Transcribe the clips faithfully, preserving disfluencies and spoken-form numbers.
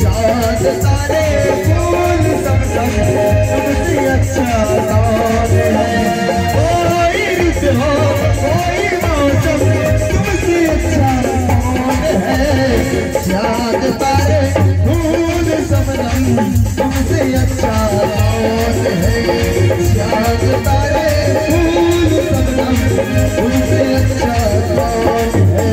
चांद तारे फूल सबनम, तुमसे अच्छा कौन है? कोई रुत हो, कोई मौसम, तुमसे अच्छा कौन है? चांद तारे फूल सबनम, तुमसे अच्छा कौन है? चांद तारे फूल सबनम, तुमसे अच्छा कौन है?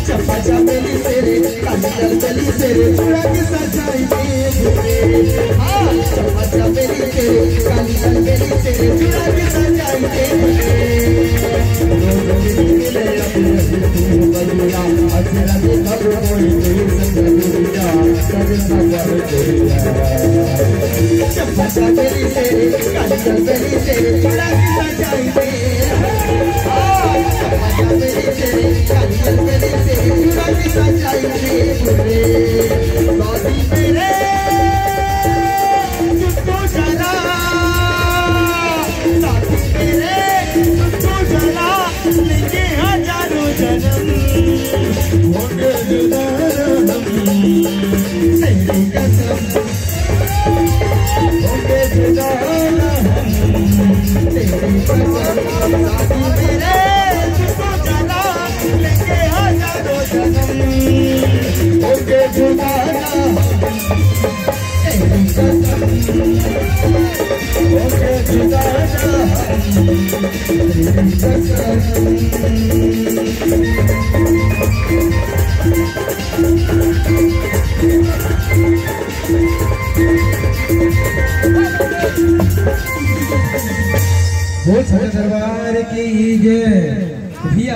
चंपा चमेली से रे, काली ललबेली से रे, चूड़ा के सजाई दे रे। हाँ, चंपा चमेली से रे, काली ललबेली से रे, चूड़ा के सजाई दे रे। रोज मिले अपने बलिया, अजरा के खबर कोई कोई संग दुनिया, कर सबर कोई। चंपा चमेली से रे, काली ललबेली से रे, चूड़ा के सजाई दे। बोल सच्चा दरबार की जय। भैया,